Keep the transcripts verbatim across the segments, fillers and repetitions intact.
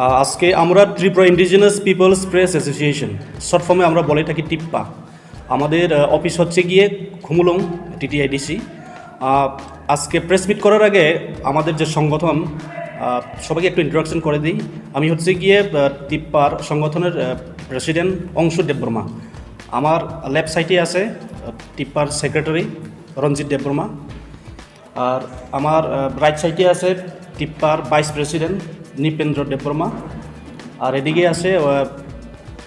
আজকে আমরা Tripura indigenous peoples press association, short ফর্মে আমরা বলে থাকি টিপ্পা। আমাদের অফিস হচ্ছে গিয়ে খুমুলুং, টিটিআইডিসি। আজকে প্রেস মিট করার আগে আমাদের যে সংগঠন, সবাইকে একটু ইন্ট্রোডাকশন করে দিই। আমি হচ্ছে গিয়ে টিপ্পার সংগঠনের প্রেসিডেন্ট অংশু দেববর্মা। আমার লেফট সাইডে আছে টিপ্পার সেক্রেটারি রঞ্জিত দেববর্মা। আর আমার রাইট সাইডে আছে টিপ্পার ভাইস প্রেসিডেন্ট নৃপেন্দ্র দেববর্মা। আর এদিকে আছে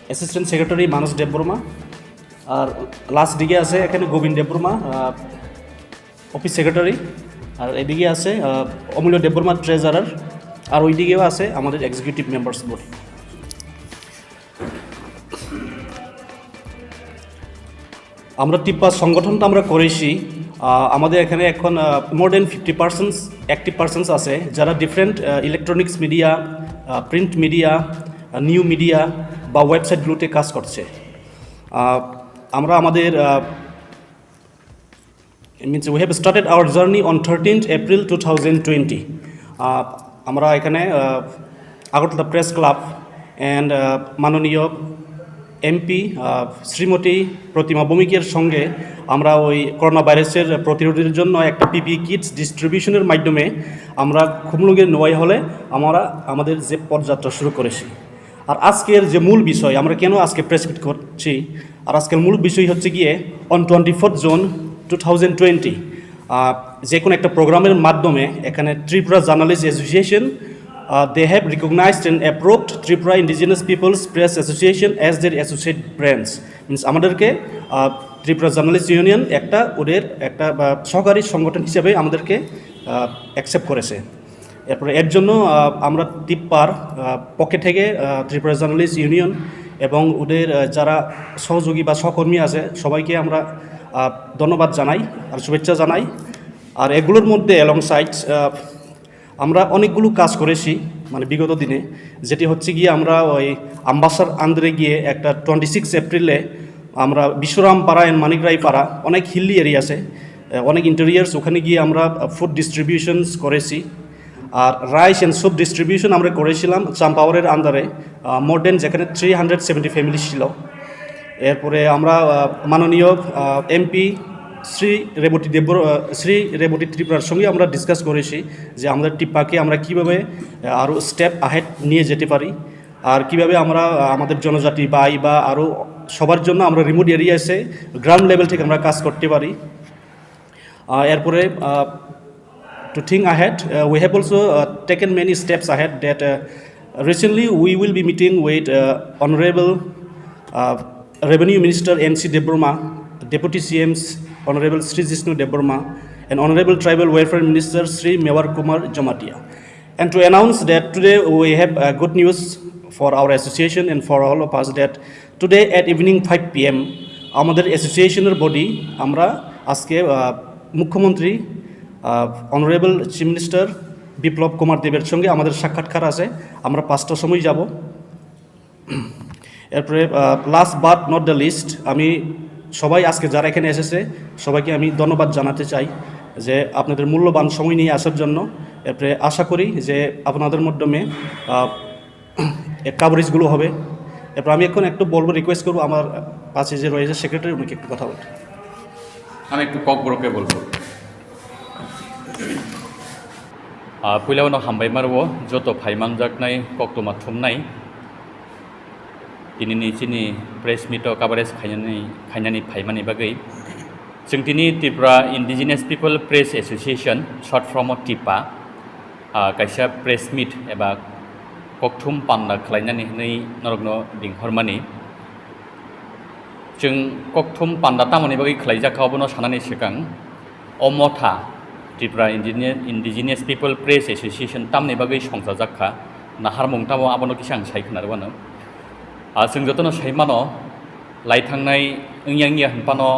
অ্যাসিস্ট্যান্ট সেক্রেটারি মানস দেববর্মা। আর লাস্ট দিকে আছে এখানে গোবিন্দ দেববর্মা, অফিস সেক্রেটারি। আর এদিকে আছে অমূল্য দেববর্মা, ট্রেজারার। আর ওইদিকেও আছে আমাদের এক্সিকিউটিভ মেম্বার্স বোর্ড। আমরা টিপ্পা সংগঠনটা আমরা করেছি। আমাদের এখানে এখন more than fifty percent active persons আছে, যারা different electronics media, print media, new media বা ওয়েবসাইটগুলোতে কাজ করছে। আমরা আমাদের means we have started our journey on thirteenth April two thousand twenty. আমরা এখানে আগরতলা প্রেস ক্লাব অ্যান্ড মাননীয় এমপি শ্রীমতী প্রতিমা ভৌমিকের সঙ্গে আমরা ওই করোনা ভাইরাসের প্রতিরোধের জন্য একটা পিপি কিটস ডিস্ট্রিবিউশনের মাধ্যমে আমরা খুমলুঙের নোয়াই হলে আমরা আমাদের যে পদযাত্রা শুরু করেছি। আর আজকের যে মূল বিষয়, আমরা কেন আজকে প্রেস মিট করছি, আর আজকের মূল বিষয় হচ্ছে গিয়ে on twenty fourth June two thousand twenty যে কোনো একটা প্রোগ্রামের মাধ্যমে এখানে Tripura journalist association, they have recognized and approved Tripura Indigenous People's Press Association as their associate branch. Means আমাদেরকে ত্রিপুরা জার্নালিস্ট ইউনিয়ন একটা ওদের একটা সহকারী সংগঠন হিসেবে আমাদেরকে অ্যাকসেপ্ট করেছে। এরপরে এর জন্য আমরা টিপ্পার পক্ষে থেকে ত্রিপুরা জার্নালিস্ট ইউনিয়ন এবং ওদের যারা সহযোগী বা সহকর্মী আছে সবাইকে আমরা ধন্যবাদ জানাই আর শুভেচ্ছা জানাই। আর এগুলোর মধ্যে অ্যালং সাইড আমরা অনেকগুলো কাজ করেছি, মানে বিগত দিনে, যেটি হচ্ছে গিয়ে আমরা ওই আমবাসার আন্দারে গিয়ে একটা টোয়েন্টি সিক্স এপ্রিলে আমরা বিশ্বরাম পাড়া অ্যান্ড মানিক রায় পাড়া, অনেক হিলি এরিয়া আছে, অনেক ইন্টেরিয়ার্স, ওখানে গিয়ে আমরা ফুড ডিস্ট্রিবিউশনস করেছি। আর রাইস অ্যান্ড স্যুপ ডিস্ট্রিবিউশন আমরা করেছিলাম চাম্পাওয়ারের আন্দারে, মোর দেন যেখানে থ্রি হান্ড্রেড সেভেন্টি ফ্যামিলি ছিল। এরপরে আমরা মাননীয় এমপি শ্রী রেবতী দেব শ্রী রেবতী ত্রিপুরার সঙ্গে আমরা ডিসকাস করেছি যে আমাদের টিপ্পাকে আমরা কীভাবে আরও স্টেপ আহেড নিয়ে যেতে পারি, আর কিভাবে আমরা আমাদের জনজাতি ভাই বা আরও সবার জন্য আমরা রিমোট এরিয়াসে গ্রাউন্ড লেভেল থেকে আমরা কাজ করতে পারি। এরপরে to think ahead, we have also taken many steps ahead that recently we will be meeting with Honorable Revenue Minister N C Debbarma, Deputy C M Honorable Sri Jishnu Debbarma, and Honorable Tribal Welfare Minister Sri Mewar Kumar Jamatia. And to announce that today we have good news for our association and for all of us that today at evening five p m আমাদের অ্যাসোসিয়েশনের বডি আমরা আজকে মুখ্যমন্ত্রী honourable chief minister Biplab কুমার দেবের সঙ্গে আমাদের সাক্ষাৎকার আছে। আমরা পাঁচটার সময় যাব। এরপরে last but not the least, আমি সবাই আজকে যারা এখানে এসেছে সবাইকে আমি ধন্যবাদ জানাতে চাই যে আপনাদের মূল্যবান সময় নিয়ে আসার জন্য। এরপরে আশা করি যে আপনাদের মাধ্যমে কাভারেজগুলো হবে। এরপর আমি এখন একটু বলবো, রিকোয়েস্ট করবো আমার পাশে যে রয়েছে সেক্রেটারি, উনিকে একটু কথা বলতে। আমি একটু ককবরকে বলবো। Puilao no hambai marwo joto phaimanjaknai koktoma thumnai. Tinini chini press meet o coverage khainani khainani phaimani bagwi. Chwng tini Tripura Indigenous People Press Association, short form o TIPA, kaisa press meet eba kokthum panda khlainani hwnwi norokno dinghormani. Chwng kokthum panda tamoni bagwi khlaijak kha, obono sanani swkang o motha Tripura Indigenous People Press Association tamni bagwi songchajak kha, naharmung tamo abono kisa ang sai khwnarwano. Chwng jotono sai mano, lai thangnai wngya wngya hwnphano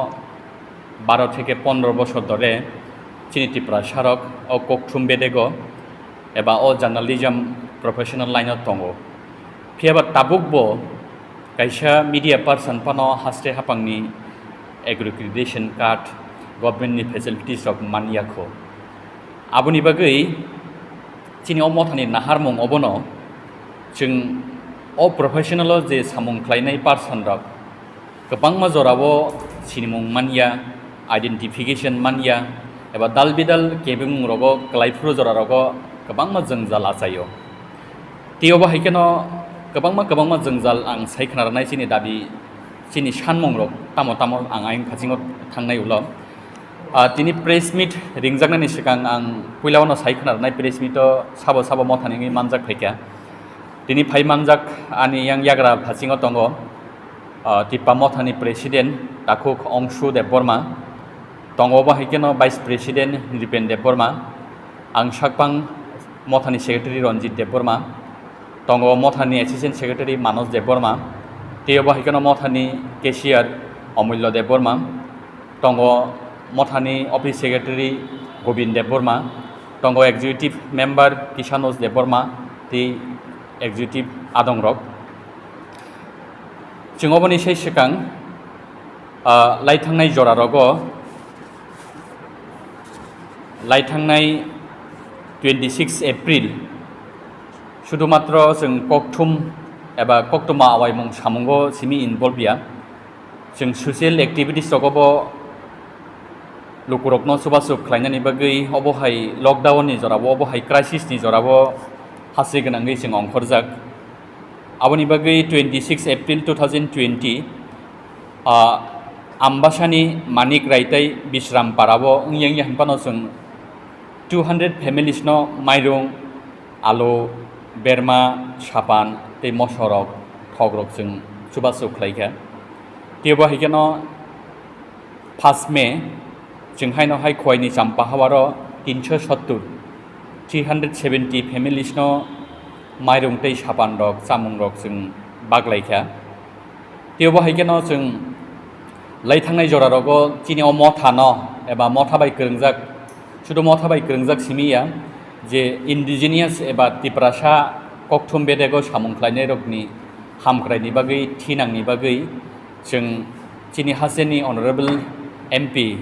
baro theke pondro bosor dore chini Tiprasarok o kokthum bedego eba o journalism professional line o tongo. Phiyaba tabukbo kaisa media person phano haste haphangni accreditation card, government ni facilities rok manya kho. Aboni bagwi chini o mothani naharmung obono Chwng o professional o je samung khlainai person rok kwbangma jorao sinimung manya, identification manya, eba dal bidal kebengmung rogo kwlaiphuru jora rogo kwbangma jwngjal achaio. Tei obo hai kheno kwbangma kwbangma jwngjal ang sai khna rwnai chini dabi, chini sanmung rok tamo tamo ang ayang phasingo thangnai ulo. Ah, tini press meet ringjaknani swkang ang puila wano sai khna rwnai, press meet o sabo sabo mothani wngwi manjak phaikha. Tini phai manjak ani yang yagra phasingo tongo, ah, Tipra mothani president takhuk Ongshu Debbarma, tongo obo hai kheno vice president Nripen Debbarma, ang sakphang mothani secretary Ranjit Debbarma, tongo mothani assistant secretary Manoj Debbarma, tei obo hai kheno mothani cashier Omulya Debbarma, tongo mothani office secretary Gobind Debbarma, tongo executive member Kishanuj Debbarma tei executive adongrok. Chwng oboni sai swkang, ah, laithangnai jora rogo, laithangnai twenty six April, sudhumatro chwng kokthum eba koktwma awaimung samungo simi involve ya. Chwng social activities rogo bo lukurokno chubachu khlainani bagwi, obo hai lockdown ni jorao, obo hai crisis ni jorao hasteni gwnangwi chwng ongkhorjak. Aboni bagwi twenty six April two thousand twenty, ah, Ambasani Manik Raitai Bisram Parao wngya wngya hinphano chwng two hundred families no mairung, alu, berma, sapan tei mosorok, thokrok chwng chubachu khlaikha. Tei bo hai kheno first May, chwng haino hai Khowai ni Champa Hawaro tinso sottur, three hundred seventy families no mairung tei sapan rok, chamung rok chwng baglaikha. Tei bo hai kheno chwng laithangnai jora rogo chini o motha no eba motha bai kwrwngjak, sudu motha bai kwrwngjak simi ya, je indigenous eba Tiprasa kokthum bedego samung khlainai rokni hamkraini bagwi, thinangni bagwi chwng chini hasteni Honorable M P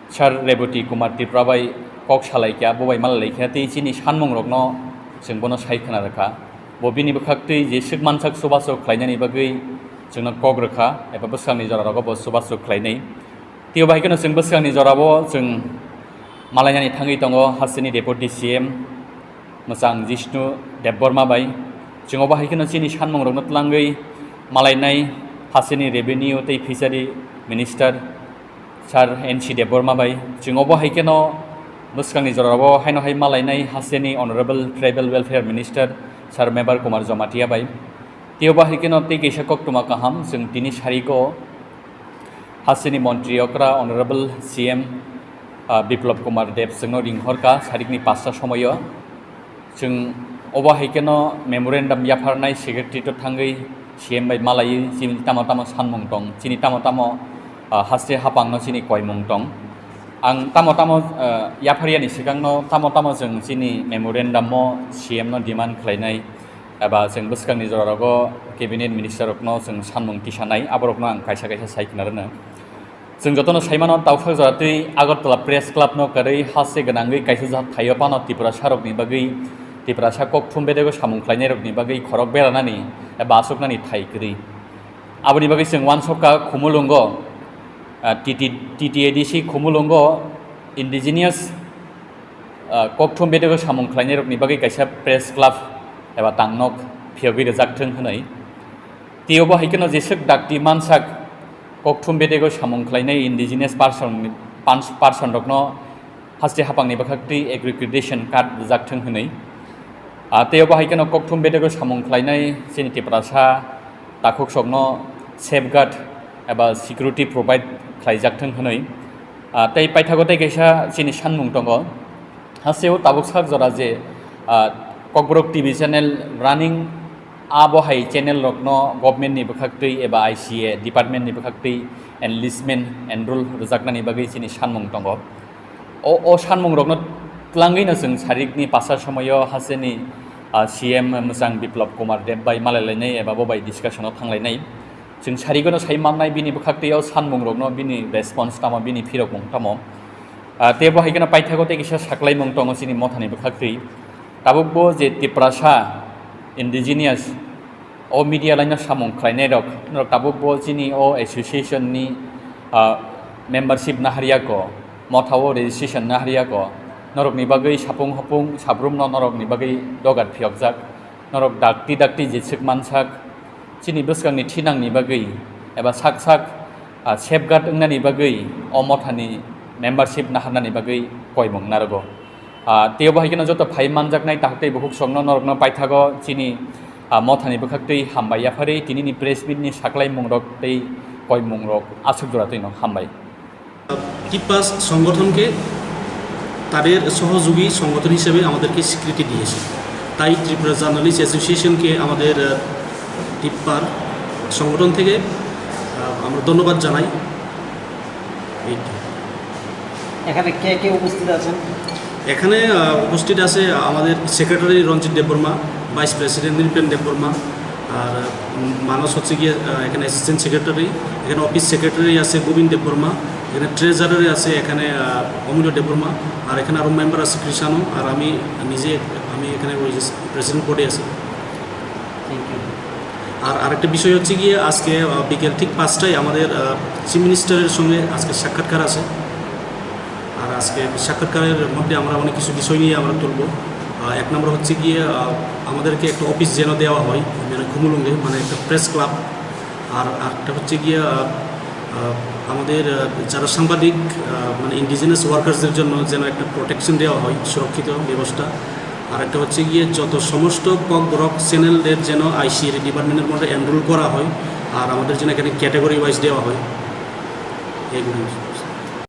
Sir Rebati Kumar Tripura bai kok salaikha, bo bai malaikha, tei chini sanmungrokno chwng bono sai khna rwkha. Bo bini bwkhaktwi je swk mansak chubachu khlainani bagwi chwngno kok rwkha, eba bwskangni jorarogo bo chubachu khlainai. Tei bo hai kheno chwng bwskangni jorao chwng malainani thangwi tongo hasteni Deputy C M mwchang Jishnu Debbarma bai. Chwng obo hai kheno chini sanmungrokno twlangwi malainai hasteni Revenue tei Fishery Minister Sir N C Debbarma bai. Chwng obo hai kheno bwskangni jorao haino hai malainai hasteni Honorable Tribal Welfare Minister Sir Mebar Kumar Jamatia bai. Tei obo hai kheno tei kaisa koktwma kaham chwng tini sarigo hasteni Montri okra Honorable C M, ah, Biplab Kumar Deb chwngno ringhorkha sarikni pasta somoio. Chwng obo hai kheno memorandum yapharnai secretary to thangwi C M bai malaiwi chini tamo tamo sanmung tong, chini tamo tamo, ah, haste hapangno chini koimung tong. Ang tamo tamo, ah, yapharyani swkangno tamo tamo chwng chini memorandum o C M no demand khlainai eba chwng bwskangni jorarogo cabinet minister rokno chwng sanmung tisanai, aborokno ang kaisa kaisa sai khna rwno. Chwng jotono saimano, tausak jora twi Agartala Press Club no kwrwi haste gwnangwi kaisa jat thaio phano Tiprasa rokni bagwi, Tiprasa kokthum bedego samung khlainai rokni bagwi khorok beranani eba aswknani thai kwrwi. Aboni bagwi chwng uansukha Khumulwngo, ah, T T, T T A D C Khumulwngo indigenous, ah, kokthum bedego samung khlainai rokni bagwi kaisa press club eba tangnok phiyogwi rwjak thwng hwnwi. Tei obo hai kheno jeswk dakti mansak kokthum bedego samung khlainai indigenous person, pans-, person rokno haste hapangni bwkhaktwi accreditation card rwjak thwng hwnwi. Ah, tei obo hai kheno kokthum bedego samung khlainai chini Tiprasa takhuksokno safeguard eba security provide khlaijak thwng hwnwi. Ah, tei paithago tei kaisa chini sanmung tongo. Hasteo tabuk sak jora je, ah, Kokborok T V channel running, abo hai channel rokno government ni bwkhaktwi eba I C A department ni bwkhaktwi enlistment enroll rwjaknani bagwi chini sanmung tongo. O, o sanmung rokno twlangwi no chwng sarikni pasta somoio hasteni, ah, C M mwchang Biplab Kumar Deb bai malailainai eba bo bai discussion o thanglainai. Chwng sarigwno sai mannai, bini bwkhaktwi o sanmung rokno bini response tamo, bini phirokmung tamo. Ah, tei bo hai kheno paithago tei kisa saklaimung tongo chini mothani bwkhaktwi. Tabuk bo je Tiprasa Indigenous o media laino samung khlainai rok, norok tabuk bo chini o association ni, ah, membership naharya ko, motha o registration naharya ko, norok ni bagwi sapung hopung sabrum no norok ni bagwi dogar phiyokjak, norok dakti dakti jisik mansak, chini bwskang ni thinang ni bagwi eba sak sak, ah, safeguard wngna ni bagwi o motha ni membership naharna ni bagwi koimung narogo. Ah, tei bo hai kheno joto phai manjaknai takhuk tei bukhuk songno norokno paithago chini, ah, mothani bwkhaktwi hambai yapharwi tinini press meet ni saklaimung rok tei koimung rok aswk jora twino hambai. টিপ্পাস সংগঠনকে তাদের সহযোগী সংগঠন হিসেবে আমাদেরকে স্বীকৃতি দিয়েছে। তাই ত্রিপুরা জার্নালিস্ট অ্যাসোসিয়েশনকে আমাদের, আহ, টিপ্পার সংগঠন থেকে, আহ, আমরা ধন্যবাদ জানাই। এই তো। এখানে কে কে উপস্থিত আছেন? এখানে, আহ, উপস্থিত আছে আমাদের সেক্রেটারি রঞ্জিত দেববর্মা, ভাইস প্রেসিডেন্ট নৃপেন দেববর্মা, আর, উম, মানস হচ্ছে গিয়ে, আহ, এখানে অ্যাসিস্ট্যান্ট সেক্রেটারি, এখানে অফিস সেক্রেটারি আছে গোবিন্দ দেববর্মা, এখানে ট্রেজারারে আছে এখানে, আহ, অমূল্য দেববর্মা, আর এখানে আরও মেম্বার আছে কৃষাণু, আর আমি নিজে, আমি এখানে ওই যে প্রেসিডেন্ট বোর্ডে আছি। Thank you. আর আরেকটা বিষয় হচ্ছে গিয়ে আজকে, আহ, বিকেল ঠিক পাঁচটায় আমাদের, আহ, চিফ মিনিস্টারের সঙ্গে আজকে সাক্ষাৎকার আছে। আর আজকে সাক্ষাৎকারের মধ্যে আমরা অনেক কিছু বিষয় নিয়ে আমরা তুলবো। আহ, এক নম্বর হচ্ছে গিয়ে, আহ, আমাদেরকে একটা অফিস যেন দেওয়া হয়, মানে খুমুলুঙে, মানে একটা প্রেস ক্লাব। আর আরেকটা হচ্ছে গিয়ে, আহ, আহ, আমাদের, আহ, যারা সাংবাদিক, আহ, মানে ইন্ডিজিনাস ওয়ার্কার্সদের জন্য যেন একটা প্রোটেকশন দেওয়া হয়, সুরক্ষিত ব্যবস্থা। আর একটা হচ্ছে গিয়ে যত সমস্ত পগ রক চ্যানেলদের যেন আইসিএর ডিপার্টমেন্টের মধ্যে এনরোল করা হয়, আর আমাদের যেন এখানে ক্যাটাগরি ওয়াইজ দেওয়া হয়, এগুলো।